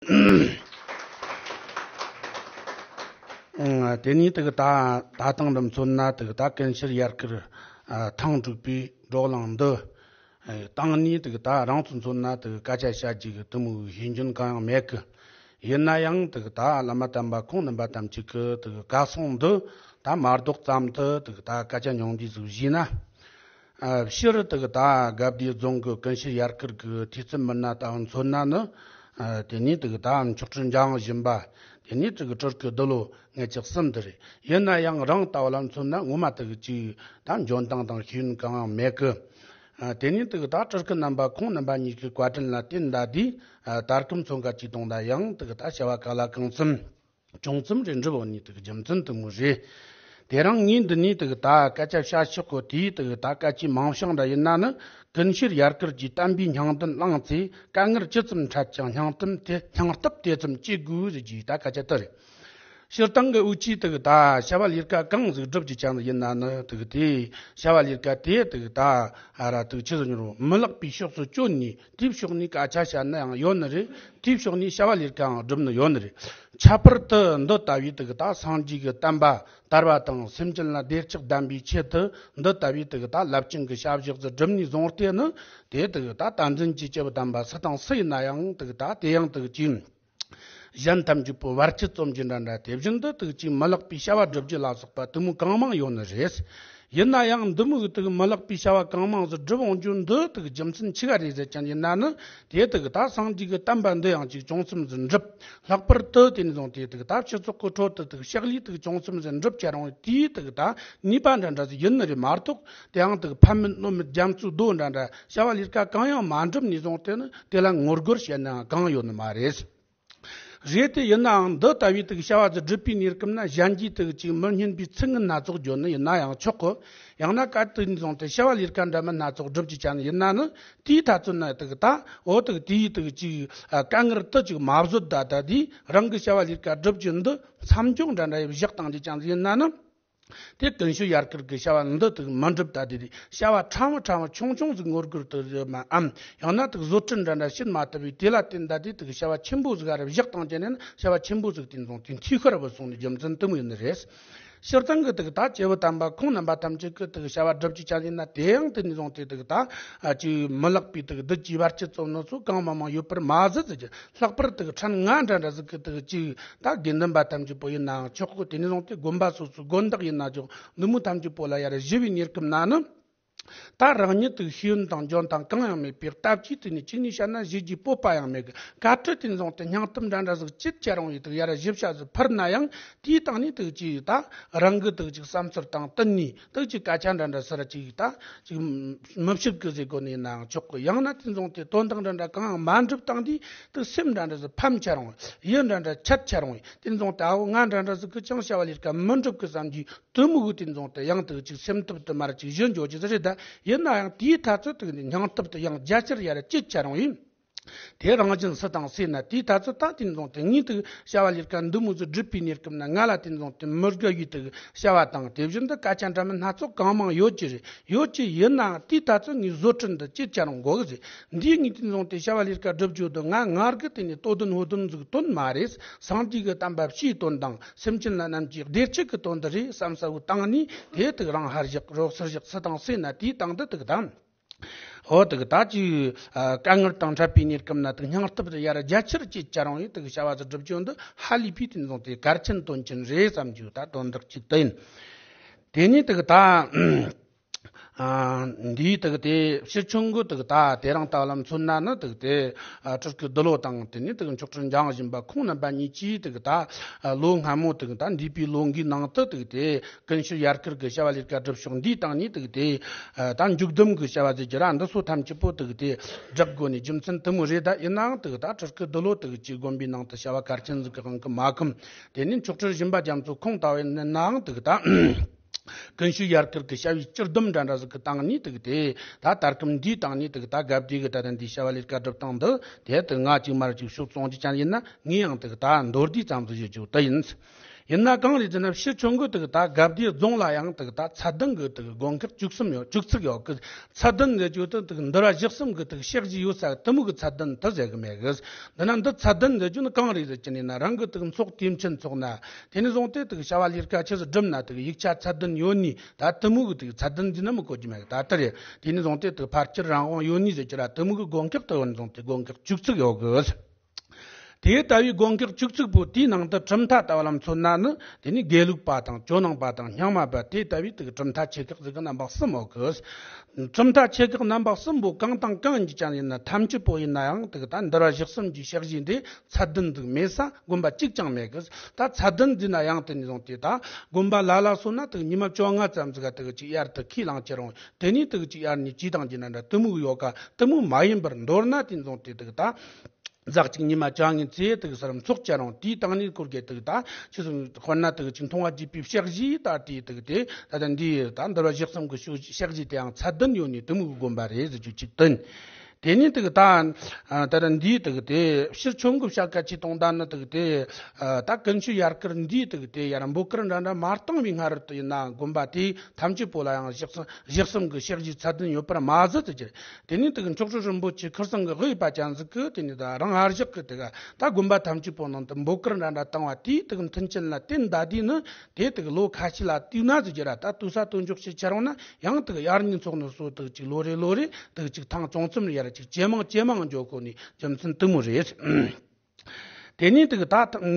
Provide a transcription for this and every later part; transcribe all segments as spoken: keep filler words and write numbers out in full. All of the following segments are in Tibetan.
ཨང་། དེ་ནས་དེ་གི་ད་ད་ཐེངས་འདི་མཚོན་ན་དེ་གི་ད་ཀུན་ཤེར་ཡར་སྐུལ་ཨ་ཐེངས་དྲུག་པའི་བགྲོ་གླེང་འདི་ཨ་བཏང་ནས་དེ་གི་ད་རང་ཚོ་མཚོན་ན་དེ་གི་སྐད་ཆ་བཤད་རྒྱུ་གི་དེ་མོ་གི་ཤེས་འཇོན་གང་ཡང་མེད་གི། ཡིན་ན་ཡང་དེ་གི་ད་བླ་མ་དམ་པ་ཁོང་རྣམ་པ་ཐམས་ཅད་གི་དེ་གི་བཀའ་གསུང་འདི་ད་མ་ལྡོག་ཙམ་དུ་དེ་གི་ད་སྐད་ཆ་ཉུང་འདི་ཟིག་བཞེས་ན། ཨ་སྤྱིར་དེ་གི་ད་དགའ་བདེ་རྫོང་གི་ཀུན་ཤེར་ཡར་སྐུལ་གི་ཐེག་ཆེན་མི་སྣ་ལྟ་བུ་མཚོན་ན་ནི། ཨ་དེ་ནས་དེ་གི་ད་མཆོག་སྤྲུལ་འཇམ་དབྱངས་བཞིན་པ། དེ་ནས་དེ་གི་སྤྲུལ་སྐུ་འདི་ལོ་ལྔ་བཅུ་གསུམ་དེ་རེད། ཡིན་ན་ཡང་རང་ལྟ་བུ་ལ་མཚོན་ན་ངོ་མ་དེ་གི་ཅིག་ད་འཇོན་ཐང་དང་ཤེས་ཡོན་གང་ཡང་མེད་གི། ཨ་དེ་ནས་དེ་གི་ད་སྤྲུལ་སྐུ་རྣམ་པ་ཁོང་རྣམ་པ་གཉིས་ཀྱི་བཀའ་དྲིན་ལ་བརྟེན་ད་དེ་ཨ་ད་སྐབས་མཚོན་ག་ཅིག་གཏོང་ད་ཡང་དེ་གི་ད་བྱ་བ་ག་ལ་གང་འཚམ། ཅུང་ཙམ་རེ་འགྲུབ་འོང་ནི་དེ་གི་རྒྱུ་མཚན་དེ་མོ་རེད། དེ་རིང་ངས་འདི་ནས་དེ་གི་ད་སྐད་ཆ་བཤད་ཕྱོགས་གོ་དེའི་དེ་གི་ད་སྐད་ཆའི་མིང་བྱང་འདྲ་ཡིན་ན་ནི། ཀུན་ཤེར་ཡར་སྐུལ་གྱི་བསྟན་པའི་སྙིང་དོན་བླངས་ཚེ་དཀའ་ངལ་ཇི་ཙམ་འཕྲད་ཀྱང་སྙིང་སྟོབས་དེ་སྙིང་སྟོབས་དེ་ཙམ་སྐྱེ་དགོས་ཟེར་གྱི་ད་སྐད་ཆ་དེ་རེད། སྤྱིར་བཏང་གི་འུ་ཆོས་དེ་གི་ད་བྱ་བ་ལས་ཀ་གང་ཟིག་སྒྲུབ་ཀྱི་ཀྱང་ཡིན་ན་ནི་དེ་གི་དེ་བྱ་བ་ལས་ཀ་དེ་དེ་གི་ད་ཨ་ར་དེ་གི་ཆི་ཟིག་ཡིན་རུང་མི་ལེགས་པའི་ཕྱོགས་སུ་བསྐྱོད་ནས་དེའི་ཕྱོགས་ནས་སྐད་ཆ་བཤད་ན་ཡང་ཡོད་ནི་རེད། དེའི་ཕྱོགས་ནས་བྱ་བ་ལས་ཀའང་སྒྲུབ་ནི་ཡོད་ནི་རེད། ཁྱད་པར་དུ་འདི་ལྟ་བུའི་དེ་གི་ད་སངས་རྒྱས་ཀྱི་བསྟན་པ་དར་བ་དང་སེམས་ཅན་ལ་བདེ་སྐྱིད་ལྡན་པའི་ཆེད་དུ་འདི་ལྟ་བུའི་དེ་གི་ད་རླབས་ཆེན་གྱི་བྱ་བཞག་ཟིག་སྒྲུབ་ནས་བཟུང་སྟེ་ནི། དེ་དེ་གི་ད་བསྟན་འཛིན་གྱི་སྐྱེས་བུ་དམ་པ་སུ་དང་སུ་ཡིན་ན་ཡང་དེ་གི་ད་དེ་ཡང་དེ་གི་ཅིག་གཞན་ཐམས་ཅད་པོ་བར་ཆད་རྩོམ་གྱི་འདྲ་འདྲ། དེ་བཞིན་དུ་དེ་གི་ཅིག་མི་ལེགས་པའི་བྱ་བ་སྒྲུབ་རྒྱུ་ལ་སོགས་པ་དེ་མོ་གང་མང་ཡོད་ནི་རེད། ཡིན་ན་ཡང་འདི་མོ་གི་དེ་གི་མི་ལེགས་པའི་བྱ་བ་གང་མང་ཟིག་སྒྲུབ་འོང་རྒྱུ་འདི་དེ་གི་རྒྱུ་མཚན་ཆི་ག་རེད་ཟེར་ཀྱང་ཡིན་ན་ནི། དེ་དེ་གི་ད་སངས་རྒྱས་ཀྱི་བསྟན་པ་འདི་ཡང་ཅིག་ཅུང་ཙམ་ཟིག་འགྲུབ། ལྷག་པར་དུ་དེ་ནས་བཟུང་སྟེ་དེ་གི་ད་སྤྱི་ཚོགས་ཀྱི་ཁྲོད་དུ་དེ་གི་ཕྱག་ལས་དེ་གི་ཅུང་ཙམ་ཟིག་འགྲུབ་ཀྱི་རུང་དེའི་དེ་གི་ད་ནུས་པ་འདྲ་འདྲ་ཟིག་ཡིན་ནི་རེད་མ་གཏོགས། དེའང་དེ་གི་ཕན་མེད་གནོད་མེད་རྒྱ་མཚོའི་རྡོ་འདྲ་འདྲ། བྱ་བ་ལས་ཀ་གང་ཡང་མ་འགྲུབ་ནས་བཟུང་སྟེ་ནི་དེ་ལ་ངོ་རྒོལ་བྱེད་ནའང་གང་ཡོད་ནི་མ་རེད། རེད་དེ་ཡིན་ནའང་འདི་ལྟ་བུའི་དེ་གི་བྱ་བ་ཟིག་སྒྲུབ་པའི་གནས་སྐབས་ན་གཞན་གྱིས་དེ་གི་ཅིག་མི་སྙན་པའི་ཚིག་ངན་སྣ་ཚོགས་བརྗོད་ནི་ཡིན་ན་ཡང་ཆོག་གི། ཡང་ན་གལ་ཏེ་ནས་བཟུང་སྟེ་བྱ་བ་ལས་ཀ་འདྲ་མིན་སྣ་ཚོགས་སྒྲུབ་ཀྱི་ཀྱང་ཡིན་ན་ནི། དེའི་ཐ་ཚོད་ན་དེ་གི་ད་འོ་དེ་གི་དེའི་དེ་གི་ཅིག་ཨ་དཀའ་ངལ་དེ་ཅིག་མ་བཟོད་ད་ད་དེ་རང་གི་བྱ་བ་ལས་ཀ་སྒྲུབ་རྒྱུ་འདི་མཚམས་འཇོག་འདྲ་འདྲ་ཡི་བཞག་བཏང་རྒྱུ་ཀྱང་ཡིན་ན་ནི། དེ་ཀུན་ཤེར་ཡར་སྐུལ་གི་བྱ་བ་འདི་དེ་གི་མི་འགྲུབ་ད་དེ་དེ་བྱ་བ་ཕྲ་མོ་ཕྲ་མོ་ཆུང་ཆུང་ཟིག་ངོ་རྒོལ་དུ་མ་འམ། ཡང་ན་དེ་གི་བཟོ་སྐྲུན་འདྲ་འདྲ་བྱེད་མ་ཐུབ་པའི་དེ་ལ་བརྟེན་ད་དེ་དེ་གི་བྱ་བ་ཆེན་པོ་ཟིག་ག་རེ་བཞག་བཏང་རྒྱུ་ནི་བྱ་བ་ཆེན་པོ་ཟིག་དེ་ནས་བཟུང་སྟེ་འཐུས་ཤོར་བུད་སོང་ནི་རྒྱུ་མཚན་དེ་མོ་ཡིན་ནི་རེད། སྤྱིར་བཏང་གི་དེ་གི་ད་སྐྱེས་བུ་དམ་པ་ཁོང་རྣམ་པ་ཐམས་ཅད་ཀྱི་དེ་གི་བྱ་བ་སྒྲུབ་ཀྱི་ཆ་ཡིན་ན། དེ་ཡང་དེ་ནས་བཟུང་སྟེ་དེ་གི་ད་ཅིག་མི་ལེགས་པའི་དེ་གི་བདུད་ཀྱི་བར་ཆད་རྩོམ་ནོ་ཚོ་གང་མང་མང་ཡོད་པར་མ་ཟད་ཟེར་གྱི། ལྷག་པར་དེ་གི་ཕྲན་ང་འདྲ་འདྲ་ཟིག་གི་དེ་གི་ཅིག་ད་དགེ་འདུན་པ་ཐམས་ཅད་པོ་ཡིན་ནའང་ཆོག་གི། དེ་ནས་བཟུང་སྟེ་དགོན་པ་སོ་སོའི་དགོན་བདག་ཡིན་ན་ཆོག་འདི་མོ་ཐམས་ཅད་པོ་ལ་ཡར་ཞུ་བའི་གནས་སྐབས་ན་ནི། ད་རང་ཉིད་དེ་གི་ཤེས་ཡོན་དང་འཇོན་ཐང་གང་ཡང་མེད་པའི་སྟབས་ཀྱིས་དེ་ནས་གཅིག་ནས་བཤད་ན་ཞུ་རྒྱུའི་སྤོབས་པ་ཡང་མེད་གི། གལ་ཏེ་དེ་ནས་བཟུང་སྟེ་སྙིང་སྟོབས་འདྲ་འདྲ་ཟིག་ཅིག་ཁྱེར་འོང་ཡི་དེ་གི་ཡར་ཞུ་བྱ་ཟིག་ཕུལ་ན་ཡང་དེའི་སྟེང་ནས་དེ་གི་ཅིག་ད་རང་གི་དེ་གི་ཅིག་བསམ་ཚུལ་དང་བསྟུན་ནས་དེ་གི་ཅིག་སྐད་ཆ་འདྲ་འདྲ་ཟེར་ཅིག་ད་ཅིག་མི་ཕྱིར་གི་ཟེར་དགོས་ནི་ཡིན་ནའང་ཆོག་གི། ཡང་ན་དེ་ནས་བཟུང་སྟེ་དོན་དག་འདྲ་འདྲ་གང་ཡང་མ་འགྲུབ་བཏང་དུས་དེ་སེམས་འདྲ་འདྲ་ཟིག་ཕམ་ཁྱེར་འོང་། ཡིད་འདྲ་འདྲ་ཆད་ཁྱེར་འོང་། དེ་ནས་བཟུང་སྟེ་ཨ་བོ་ང་འདྲ་འདྲ་ཟིག་གི་ཅང་བྱ་བ་ལས་ཀ་མི་འགྲུབ་གི་བསམ་གྱི། དེ་མོ་གི་དེ་ནས་བཟུང་སྟེ་ཡང་དེ་གི་ཅིག་སེམས་སྟོབས་དེ་མར་ཅིག་ཞི་འགྱོ་རྒྱུ་ཟིག་རེད་ད། ཡིན་ན་ཡང་དེའི་ཐ་ཚོད་དེ་གི་ནས་སྙིང་སྟོབས་དེ་ཡང་རྒྱ་ཆེར་ཡར་སྐྱེད་ཁྱེར་འོང་ཡིན། དེ་རང་བཞིན་སུ་དང་སུ་ཡིན་ན་དེའི་ཐ་ཚོད་ད་དེ་ནས་བཟུང་སྟེ་ངས་དེ་གི་བྱ་བ་ལས་ཀ་འདི་མོ་ཟིག་སྒྲུབ་པའི་གནས་སྐབས་ན་ང་ལ་དེ་ནས་བཟུང་སྟེ་མི་དགའ་བའི་དེ་གི་བྱ་བ་དང་དེ་བཞིན་དུ་སྐད་ཆ་འདྲ་མིན་སྣ་ཚོགས་གང་མང་ཡོད་ཀྱི་རེད། ཡོད་ཀྱི་ཡིན་ནའང་དེའི་ཐ་ཚོད་ངས་བཟོ་སྐྲུན་འདི་སྐྱེད་ཁྱེར་འོང་དགོས་གི་ཟེར། འདིའི་ངས་དེ་ནས་བཟུང་སྟེ་བྱ་བ་ལས་ཀ་སྒྲུབ་རྒྱུ་དེ་ང་ངར་གི་དེ་ནས་ལྟོ་ལྡན་ཕོ་ལྡན་ཟིག་དོན་མ་རེད། སངས་རྒྱས་ཀྱི་བསྟན་པ་སྤྱིའི་དོན་དང་སེམས་ཅན་ལ་གནམ་གྱི་བདེ་སྐྱིད་ཀྱི་དོན་དེ་རེད་བསམ་ས་བོ་བཏང་ནས་དེ་དེ་གི་རང་ཧར་བཞག་རོགས་སར་བཞག་སུ་དང་སུ་ཡིན་ན་དེའི་སྟེང་དུ་དེ་གི་དང་། འོ་དེ་གི་ད་ཅིག་ཨ་དཀའ་ངལ་དང་འཕྲད་པའི་གནས་སྐབས་ན་དེ་གི་སྙིང་སྟོབས་དེ་ཡར་རྒྱ་ཆེར་སྐྱེད་ཁྱེར་འོང་ཡི་དེ་གི་བྱ་བ་ཟིག་སྒྲུབ་རྒྱུ་འདི་ཧ་ལས་པའི་དེ་ནས་བཟུང་སྟེ་གལ་ཆེན་དོན་ཆེན་རེད་བསམ་རྒྱུ་ད་དོན་དག་ཅིག་དེ་ཡིན། དེ་ནས་དེ་གི་ད། ཨ་འདིའི་དེ་གི་དེ་ཕྱིར་ཆུང་གི་དེ་གི་ད་དེ་རིང་ལྟ་བུ་ལ་མཚོན་ན་ནི་དེ་གི་དེ་ཨ་སྤྲུལ་སྐུ་འདི་ལོ་དང་དེ་ནས་དེ་གི་མཆོག་སྤྲུལ་འཇམ་དབྱངས་བཞིན་པ་ཁོང་རྣམ་པ་གཉིས་ཀྱིས་དེ་གི་ད་ཨ་ལོ་སྔ་མོ་དེ་གི་ད་འདས་པའི་ལོ་འགའི་ནང་དུ་དེ་གི་དེ་ཀུན་ཤེར་ཡར་སྐུལ་གི་བྱ་བ་ལས་ཀ་སྒྲུབ་ཕྱོགས་འདིའི་སྟེང་ནས་དེ་གི་དེ་ཨ་ད་མཇུག་བསྡོམས་གི་བྱ་བ་ཟེར་གྱི་ར་འདི་ཚོ་ཐམས་ཅད་པོ་དེ་གི་དེ་བསྒྲགས་དགོས་ནི་རྒྱུ་མཚན་དེ་མོ་རེད། ད་ཡིན་ནའང་དེ་གི་ད་སྤྲུལ་སྐུ་འདི་ལོ་དེ་གི་ཅིག་དགོན་པའི་ནང་དུ་བྱ་བ་གལ་ཆེན་ཟིག་གི་དབང་གིས་མ་ཁོམ། དེ་ནས་མཆོག་སྤྲུལ་གཞོན་པ་རྒྱ་མཚོ་ཁོང་ལྟ་བུ་ཡིན་ནའང་དེ་གི་ད། ཀུན་ཤེར་ཡར་སྐུལ་གྱི་བྱ་བའི་སྤྱི་སྡོམ་འདྲ་འདྲ་ཟིག་གི་སྟེང་ནས་དེ་གི་དེ་ད་ད་སྐབས་འདིའི་སྟེང་ནས་དེ་གི་ད་དགའ་བདེ་གི་ད་ལྟ་འདིའི་བྱ་བ་ལས་ཀ་སྒྲུབ་སྟངས་འདི་དེ་དེ་ང་གཅིག་མར་གཅིག་ཤུགས་བཙོང་རྒྱུ་ཅན་ཡིན་ན་ངས་ཡང་དེ་གི་ད་མདོར་བསྡུས་ཙམ་ཟིག་ཞུ་རྒྱུ་དེ་ཡིན། ཡིན་ན་གང་རེད་ཟེར་ན། ཕྱིར་ཆོང་གི་དུ་ད་དགའ་བདེ་རྫོང་ལ་ཡང་དུ་ད་ཚད་ལྡན་གི་དུ་དགོན་ཁག་བཅུ་གསུམ་ཡོད། བཅུ་གཅིག་ཡོད་གི། ཚད་ལྡན་ཟེར་རྒྱུ་དུ་དུ་འདུལ་བ་བཞི་གསུམ་གི་དུ་ཕྱག་བཞེས་ཡོད་ས་དུ་མོ་གི་ཚད་ལྡན་དུ་ཟེར་གི་མེད་གི། འདི་ན་འདི་ཚད་ལྡན་ཟེར་རྒྱུ་ནི་གང་རེད་ཟེར་གྱི་ནི་ན། རང་གི་དུ་ཚོགས་དུས་ཆེན་ཚོགས་ན། དེ་ནས་བཟུང་སྟེ་དུ་བྱ་བ་ལས་ཀ་ཆི་ཟིག་སྒྲུབ་ན་དུ་ཡིག་ཆ་ཚད་ལྡན་ཡོད་ནི་ད་དུ་མོ་གི་དུ་ཚད་ལྡན་འདི་ན་མི་གོ་རྒྱུ་མེད་གི། ད་ལྟར་ཡ་དེ་ནས་བཟུང་སྟེ་དུ་ཕལ་ཆེར་རང་དབང་ཡོད་ནི་ཟེར་གྱི་ར། དུ་མོ་གི་དགོན་ཁག་དུ་ཡོད་ནས་བཟུང་སྟེ་དགོན་ཁག་བཅུ་གཅིག་ཡོད་གི། དེ་ལྟ་བུའི་དགོན་ཁག་བཅུ་གཅིག་པོ་དེའི་ནང་དུ་གྲུབ་མཐའ་ལྟ་བུ་ལ་མཚོན་ན་ནི། དེ་ནི་དགེ་ལུགས་པ་དང་ཇོ་ནང་པ་དང་རྙིང་མ་པ་དེ་ལྟ་བུའི་དུ་གྲུབ་མཐའ་ཆེ་ཁག་ཟིག་གི་རྣམ་པ་གསུམ་ཡོད་གི། གྲུབ་མཐའ་ཆེ་ཁག་རྣམ་པ་གསུམ་པོ་གང་དང་གང་ཡིན་ཀྱང་ཡིན་ན། ཐམས་ཅད་པོ་ཡིན་ན་ཡང་དུ་ད་འདུལ་བ་བཞི་གསུམ་གྱི་ཕྱག་བཞེས་འདི་ཚད་ལྡན་ཟིག་མེད་ས་དགོན་པ་གཅིག་ཀྱང་མེད་གི། ད་ཚད་ལྡན་འདི་ན་ཡང་དུ་ནས་བཟུང་སྟེ་ད་དགོན་པ་ལ་ལ་སོ་ན་དུ་ཉི་མ་བཅོ་ལྔ་ཙམ་ཟིག་ག་དུ་ཅིག་ཡར་དུ་ཁས་བླངས་ཀྱི་རུང་། དེ་ནས་དུ་ཅིག་ཡར་ནས་ཅི་དང་ཅི་ན་འདྲ་དུ་མོ་གི་ཡོད་ག། དུ་མོ་མ་ཡིན་པར། མདོར་ན་དེ་ནས་བཟུང་སྟེ་དུ་ད་ཛག་ཅིག་ཉི་མ་བཅོ་ལྔའི་ཚེ་དུ་སར་ཚོགས་བཅར་རུང་། དེའི་སྟེང་ནས་སྐོར་གྱི་དུ་ད་ཆི་སོང་དཔེར་ན་དུ་ཅིག་མཐོང་བ་བརྒྱུད་པའི་ཕྱག་བཞེས་ད་དེ་དུ་དེ་ད་ལྟ་འདི་ད་འདུལ་བ་བཞི་གསུམ་གྱི་ཕྱག་བཞེས་དེའང་ཚད་ལྡན་ཡོད་ནི་དུ་མོ་གི་དགོན་པ་རེད་ཟེར་རྒྱུ་གཅིག་བསྟན། དེ་ནས་དུ་ད་ད་ལྟ་འདིའི་དུ་དེ་ཕྱིར་ཆོང་གི་བྱ་དཀའ་ཆེ་གཏོང་ད་ནི་དུ་དེ་ད་ཀུན་སྤྱོད་ཡར་སྐུལ་འདིའི་དུ་དེ་ཡར་འབོད་སྐུལ་འདྲ་འདྲ་མ་བཏང་བའི་སྔ་རོལ་དུ་ཡིན་ན་དགོན་པ་དེ་ཐམས་ཅད་པོ་ལ་ཡང་བཞི་གསུམ་བཞི་གསུམ་གྱི་ཕྱག་བཞེས་ཚད་ལྡན་ཡོད་པར་མ་ཟད་དུ་གྱུར། དེ་ནས་དུ་མཆོག་སྤྲུལ་རིན་པོ་ཆེ་ཁིར་ཚང་གི་དབུས་པ་ཅན་ཟིག་གིས་དེ་ནས་ད་རང་ཧར་བཞག་གི་དུ་ག་ད་དགོན་པ་ཐམས་ཅད་པོ་ནང་དུ་འབོད་སྐུལ་འདྲ་འདྲ་བཏང་བ་དེའི་དུ་མཐུན་རྐྱེན་ལ་བརྟེན་ད་དེ་ནི་དེ་དུ་ལོ་ཁ་ཤས་ལ་དུས་ན་ཟིག་གྱུར་ར། ད་དུ་ས་དུ་འཇོག་བྱེད་ཆ་རུང་ན་ཡང་དུ་ཡར་ཉིན་ཚོགས་ནི་སོ་དུ་ཅིག་ལོ་རེ་ལོ་རེ་དུ་ཅིག་ཐང་ཅུང་ཙམ་ཡར་ཅིག་ཇེ་མང་ཇེ་མང་འགྱོ་གོ་ནི་རྒྱུ་མཚན་དུ་མོ་རེད། དེ་ནས་དུ་ད་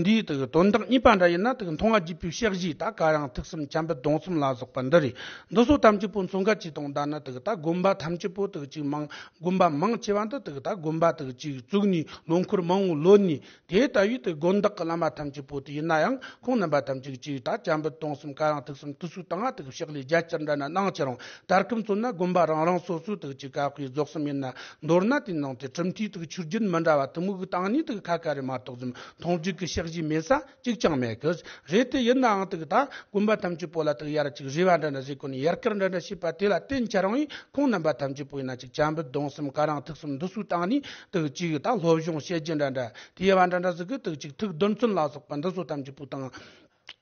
འདིའི་དུ་དོན་དག་གཉིས་པ་འདྲ་ཡིན་ན། དུ་མཐོང་བ་བརྒྱུད་པའི་ཕྱག་བཞེས་ད་ག་རང་ཐུགས་གསུམ་བྱམས་པ་སྡོམ་གསུམ་ལ་སོགས་པ་འདི་རེད། འདི་ཚོ་ཐམས་ཅད་པོ་མཚོན་ག་ཅིག་གཏོང་ད་ནི་དུ་ད་དགོན་པ་ཐམས་ཅད་པོ་དུ་ཅིག་མང་དགོན་པ་མང་ཆེ་བ་འདི་དུ་ད་དགོན་པ་དུ་ཅིག་བཙུགས་ནས་ལོ་འཁོར་མང་བོ་ལོན་ནས། དེ་ལྟ་བུའི་དུ་དགོན་བདག་གི་བླ་མ་ཐམས་ཅད་པོ་དུ་ཡིན་ན་ཡང་ཁོང་རྣམ་པ་ཐམས་ཅད་ཀྱིས་ད་བྱམས་པ་སྡོམ་གསུམ་ག་རང་ཐུགས་གསུམ་དུ་སུ་དང་ང་དུ་ཕྱག་ལས་རྒྱ་ཆེར་འདྲ་ན་གནང་ཆེ་རུང་། ད་སྐབས་མཚོན་ན་དགོན་པ་རང་རང་སོ་སོའི་དུ་ཅིག་བཀའ་བརྒྱུད་རྫོགས་གསུམ་ཡིན་ན། མདོར་ན་དེ་ནང་དུ་གྲུབ་མཐའི་དུ་ཆོས་བརྒྱུད་མི་འདྲ་བ་དུ་མོ་གི་སྟེང་ནས་དུ་ཁ་ཁ་རེ་མ་གཏོགས་ཙམ་མཐོང་བརྒྱུད་ཀྱི་ཕྱག་བཞེས་མེད་ས་གཅིག་ཀྱང་མེད་གི། རེད་དེ་ཡིན་ནའང་དུ་ད་དགོན་པ་ཐམས་ཅད་པོ་ལ་དུ་ཡར་ཅིག་རེ་བ་འདྲ་འདྲ་ཟིག་གོ་ནས་ཡར་སྐུལ་འདྲ་འདྲ་བྱས་པ་དེ་ལ་བརྟེན་ཆ་རུང་ཡིན། ཁོང་རྣམ་པ་ཐམས་ཅད་པོ་ཡིན་ན་ཅིག་བྱམས་པ་སྡོམ་གསུམ་ག་རང་ཐུགས་གསུམ་འདི་ཚོའི་སྟེང་ནས་དུ་ཅིག་ད་སློབ་སྦྱོང་བྱེད་རྒྱུ་འདྲ་འདྲ་དེ་ཡ་བ་འདྲ་འདྲ་ཟིག་གི་དུ་ཅིག་ཐུགས་དོན་ཚན་ལ་སོགས་པ་འདི་ཚོ་ཐམས་ཅད་པོ་དང་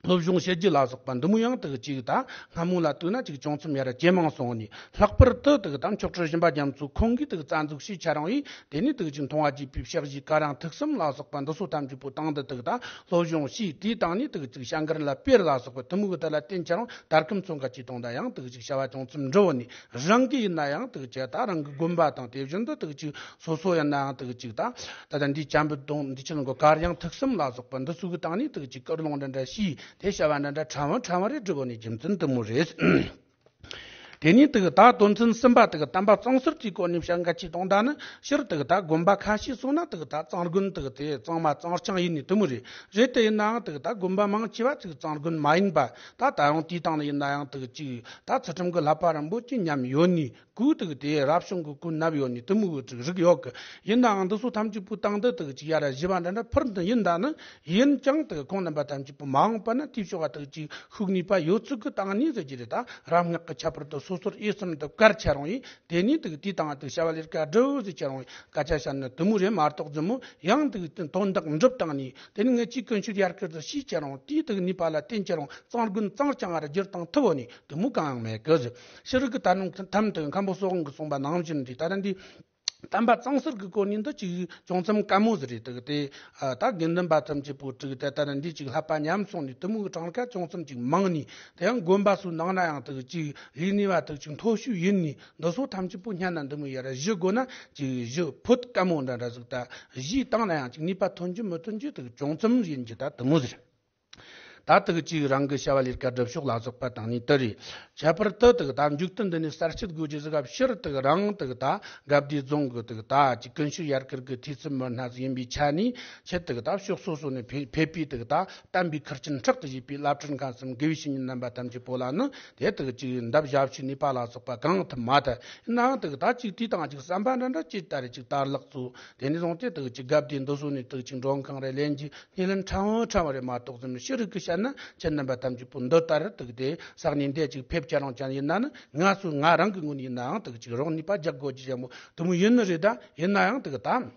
སློབ་སྦྱོང་བྱེད་རྒྱུ་ལ་སོགས་པ་འདི་མོ་ཡང་དུ་ཅིག་ད་སྔ་མོ་ལ་བལྟས་ན་ཅིག་ཅུང་ཙམ་ཡར་ཇེ་མང་སོང་ནས། ལྷག་པར་དུ་དུ་ད་མཆོག་སྤྲུལ་གཞོན་པ་རྒྱ་མཚོ་ཁོང་གིས་དུ་རྩ་འཛུགས་བྱས་ཆ་རུང་ཡིན། དེ་ནས་དུ་ཅིག་མཐོང་བ་བརྒྱུད་པའི་ཕྱག་བཞེས་ག་རང་ཐུགས་གསུམ་ལ་སོགས་པ་འདི་ཚོ་ཐམས་ཅད་པོ་དང་དུ་དུ་ད་སློབ་སྦྱོང་བྱས། དེའི་སྟེང་ནས་དུ་ཅིག་བྱ་འགུལ་ལ་སྤེལ་ལ་སོགས་པ་དུ་མོ་གི་དུ་ལ་བརྟེན་ཆ་རུང་ད་སྐབས་མཚོན་ག་ཅིག་གཏོང་ད་ཡང་དུ་ཅིག་བྱ་བ་ཅུང་ཙམ་འགྲུབ་ནས། རང་གི་ཡིན་ན་ཡང་དུ་ཅིག་ད་རང་གི་དགོན་པ་དང་དེ་བཞིན་དུ་དུ་ཅིག་སོ་སོ་ཡིན་ན་ཡང་དུ་ཅིག་ད་ད་ལྟ་འདི་བྱམས་པ་སྡོམ་འདི་ཆེན་གོ་གར་ཡང་ཐུགས་གསུམ་ལ་སོགས་པ་འདི་ཚོ་གི་སྟེང་ནས་དུ་ཅིག་སྐུལ་སློང་འདྲ་འདྲ་བྱས། དེ་བྱ་བ་འདྲ་འདྲ་ཕྲན་བུ་ཕྲན་བུ་རེ་སྒྲུབ་པ་ནི་རྒྱུ་མཚན་དུ་མོ་རེད། དེ་ནས་དུ་ད་དོན་ཚན་གསུམ་པ་དུ་དམ་པ་གཙང་སེལ་གྱི་སྐོར་ནས་བྱ་འགུལ་ཅིག་གཏོང་ད་ནི། སྤྱིར་དུ་ད་དགོན་པ་ཁ་ཤས་སོང་ན་དུ་ད་གཙང་དགོན་དུ་དེ་གཙང་མ་གཙང་རྐྱང་ཡིན་ནི་དུ་མོ་རེད། རེད་དེ་ཡིན་ནའང་དུ་ད་དགོན་པ་མང་ཆེ་བ་ཅིག་གཙང་དགོན་མ་ཡིན་པ། ད་ད་རུང་དེའི་སྟེང་ནས་ཡིན་ན་ཡང་དུ་ཅིག་ད་ཚུལ་ཁྲིམས་ཀྱི་བསླབ་པ་རིན་པོ་ཅིག་ཉམས་ཡོད་ནི། གུ་དུ་དེ་རབ་བྱུང་གི་གུ་ནབ་ཡོད་ནི་དུ་མོ་གི་ཅིག་རིགས་ཡོད་གི། ཡིན་ནའང་འདི་ཚོ་ཐམས་ཅད་པོའི་སྟེང་དུ་དུ་ཅིག་ཡར་བཞི་བ་འདྲ་འདྲ་འཕུར་འདི་ཡིན་ད་ནི། ཡིན་ཀྱང་དུ་ཁོང་རྣམ་པ་ཐམས་ཅད་པོ་མ་འོངས་པ་ན་དེའི་ཕྱོགས་ལ་དུ་ཅིག་ཤུགས་ནུས་པ་ཡོད་ཚུལ་གི་སྟེང་ནས་ཟེར་གྱི་རེད། ད་རབ་སྔགས་ཀྱི་ཁྱད་པར་དུ་སོ་སོར་དབྱེ་གསུམ་དུ་བཀར་ཆ་རུང་ཡིན། དེ་ནས་དུ་དེའི་སྟེང་དུ་བྱ་བ་ལས་ཀ་སྒྲུབ་ཟེར་ཆ་རུང་ཡིན། སྐད་ཆ་བཤད་ནི་དུ་མོ་རེད་མ་གཏོགས་ཙམ་མོ་ཡང་དུ་དོན་དག་འགྲུབ་སྟེང་ནས། དེ་ནས་ངས་ཅིག་ཀུན་སྤྱོད་ཡར་སྐུལ་དུ་ཤེས་ཆ་རུང་དེའི་དུ་ནུས་པ་ལ་བརྟེན་ཆ་རུང་གཙང་དགོན་གཙང་རྐྱང་ང་ར་བསྒྱུར་བཏང་ཐུབ་བོ་ནི་དུ་མོ་གང་ཡང་མེད་གི། ཕྱི་རིགས་ཀྱི་ད་ནང་ཐམ་དུ་མཁན་པོ་སོགས་གི་གསུངས་པ་ནང་བཞིན་དུ་ད་ལྟ་འདི་དམ་པ་གཙང་སེལ་གྱི་སྐོར་ནས་འདི་ཅིག་ཅུང་ཙམ་དཀའ་མོ་ཟིག་རེད། དུ་དེ་ད་དགེ་འདུན་པ་ཐམས་ཅད་པོ་དྲུག་དེ་ད་ལྟ་འདི་ཅིག་བསླབ་པ་ཉམས་སོང་ནས་དུ་མོ་གི་གྲངས་ཀ་ཅུང་ཙམ་ཅིག་མང་ནས། དེ་ཡང་དགོན་པ་སུ་ནང་ན་ཡང་དུ་ཅིག་ལས་ནུས་པ་དུ་ཅིག་མཐོ་ཤོས་ཡིན་ནས། འདི་ཚོ་ཐམས་ཅད་པོ་སྙན་ན་འདི་མོ་ཡར་བཞི་དགོས་ན་ཅིག་བཞི་ཕོད་དཀའ་མོ་འདྲ་འདྲ་ཟིག་ད་བཞི་བཏང་ན་ཡང་ཅིག་ནུས་པ་ཐོན་རྒྱུ་མི་ཐོན་རྒྱུ་དུ་ཅུང་ཙམ་ཡིན་རྒྱུ་ད་དུ་མོ་ཟིག་ད་དུ་གཅིག་རང་གི་བྱ་བ་ལས་ཀ་སྒྲུབ་ཕྱོགས་ལ་སོགས་པ་དང་ནི་དེ་རེད། ཁྱད་པར་དུ་དུ་ད་མཇུག་ཏུ་འདི་ནས་གསར་སྐྱེས་དགོས་ཀྱི་ཟིག་ག་ཕྱིར་དུ་རང་དུ་ད་དགའ་བདེ་རྫོང་གི་དུ་ད་ཅིག་ཀུན་སྤྱོད་ཡར་སྐུལ་གི་འཐུས་ཚབ་མི་སྣ་ཟིག་ཡིན་པའི་ཆ་ནས་ཆེད་དུ་ད་ཕྱོགས་སོ་སོ་ནས་ཕེ་ཕེབས་པའི་དུ་ད་བསྟན་པའི་ཁུར་ཆེན་ཕྲག་ཏུ་བཞེས་པའི་བླ་སྤྲུལ་མཁན་གསུམ་དགེ་བའི་བཤེས་གཉེན་རྣམ་པ་ཐམས་ཅད་པོ་ལ་ནི་དེ་དུ་ཅིག་འདབ་ཞབས་ཕྱི་ནུས་པ་ལ་སོགས་པ་གང་ཐུབ་མ་ཐུབ་ཡིན་ནའང་དུ་ད་ཅིག་དུས་དང་ཅིག་བསམ་པ་འདྲ་འདྲ་ཅིག་ད་རེ་ཅིག་དར་ལག་ཚོ་དེ་ནས་བཟུང་སྟེ་དུ་ཅིག་དགའ་བདེ་འདི་སོ་ནས་དུ་ཅིག་མགྲོན་ཁང་རེ་ལེན་གྱི། སྣེ་ལེན་ཕྲ་བོ་ཕྲ་བོ་རེ་མ་གཏོགས་ཙམ་ཕྱི་རིགས་ཀྱི་བཤད་ན་ཁྱེད་རྣམ་པ་ཐམས་ཅད་པོ་འདི་ལྟར་དུ་དེ་ས་གནས་འདི་ཅིག་ཕེབས་ཀྱང་རུང་ཀྱང་ཡིན་ན་ནི་ང་སུ་ང་རང་གི་ངོས་ནས་ཡིན་ནའང་དུ་ཅིག་རོགས་ནུས་པ་རྒྱག་དགོས་ཀྱི་ཞེ་མོ་དུ་མོ་ཡིན་ནི་རེད། ད་ཡིན་ན་ཡང་དུ་ད་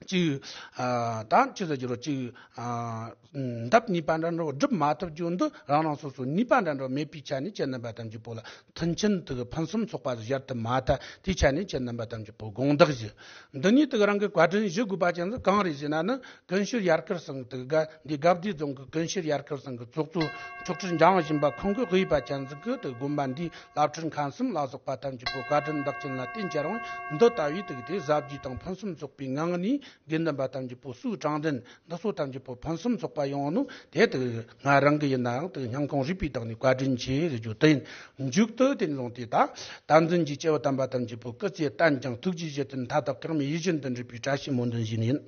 ཅིག་ཨ་ད་ཅི་ཟེར་རྒྱུ་རོ། ཅིག་ཨ་འདབ་ནུས་པ་འདྲ་འདྲ་བོ་སྒྲུབ་མ་ཐུབ་རྒྱུ་འདི། རང་རང་སོ་སོ་ནུས་པ་འདྲ་འདྲ་བོ་མེད་པའི་ཆ་ནས་ཁྱེད་རྣམ་པ་ཐམས་ཅད་པོ་ལ་མཐུན་རྐྱེན་དུ་ཕུན་སུམ་ཚོགས་པ་ཞིག་སྦྱར་ཐུབ་མ་ཐག་དེའི་ཆ་ནས་ཁྱེད་རྣམ་པ་ཐམས་ཅད་པོ་དགོངས་དག་ཞུ། འདི་ནས་དུ་རང་གི་བཀའ་དྲིན་ཞུ་དགོས་པ་ཅན་ཟིག་གང་རེད་ཟེར་ན་ནི། ཀུན་ཤེས་ཡར་སྐལ་ཚང་གི་དུ་དགའ་འདི་དགའ་བདེ་རྫོང་གི་ཀུན་ཤེས་ཡར་སྐལ་ཚང་གི་ཚོགས་གཙོ་མཆོག་སྤྲུལ་འཇམ་དབྱངས་བཞིན་པ་ཁོང་གིས་དབུས་པ་ཅན་ཟིག་གི་དུ་དགོན་པ་འདིའི་བླ་སྤྲུལ་མཁན་གསུམ་ལ་སོགས་པ་ཐམས་ཅད་པོ་བཀའ་དྲིན་བདག་རྐྱེན་ལ་བརྟེན་ཁྱེད་རང་འདི་ལྟ་བུའི་དུ་དེ་ཟབ་རྒྱས་དང་ཕུན་སུམ་ཚོགས་པའི་ངང་ནས་དགེ་འདུན་པ་ཐམས་ཅད་པོ་སུ་དྲང་བདེན་འདི་ཚོ་ཐམས་ཅད་པོ་ཕུན་སུམ་ཚོགས་པ་ཡོང་ནོ་དེ་དུ་ང་རང་གི་ཡིན་ནའང་དུ་སྙིང་ཁོང་རུས་པའི་བདག་ནས་བཀའ་དྲིན་ཆེ་ཟེར་རྒྱུ་དེ་ཡིན། མཇུག་ཏུ་དེ་ནས་བཟུང་སྟེ་ད་དམ་འཛིན་གྱི་སྐྱེ་བ་དམ་པ་ཐམས་ཅད་པོ་སྐུ་ཚེ་བརྟན་ཅིང་ཐུགས་རྗེའི་གཞི་རྟེན་མཐའ་དག་གེགས་མེད་ཡིད་བཞིན་དུ་འགྲུབ་པའི་བཀྲ་ཤིས་སྨོན་འདུན་ཞུས་ནི་ཡིན།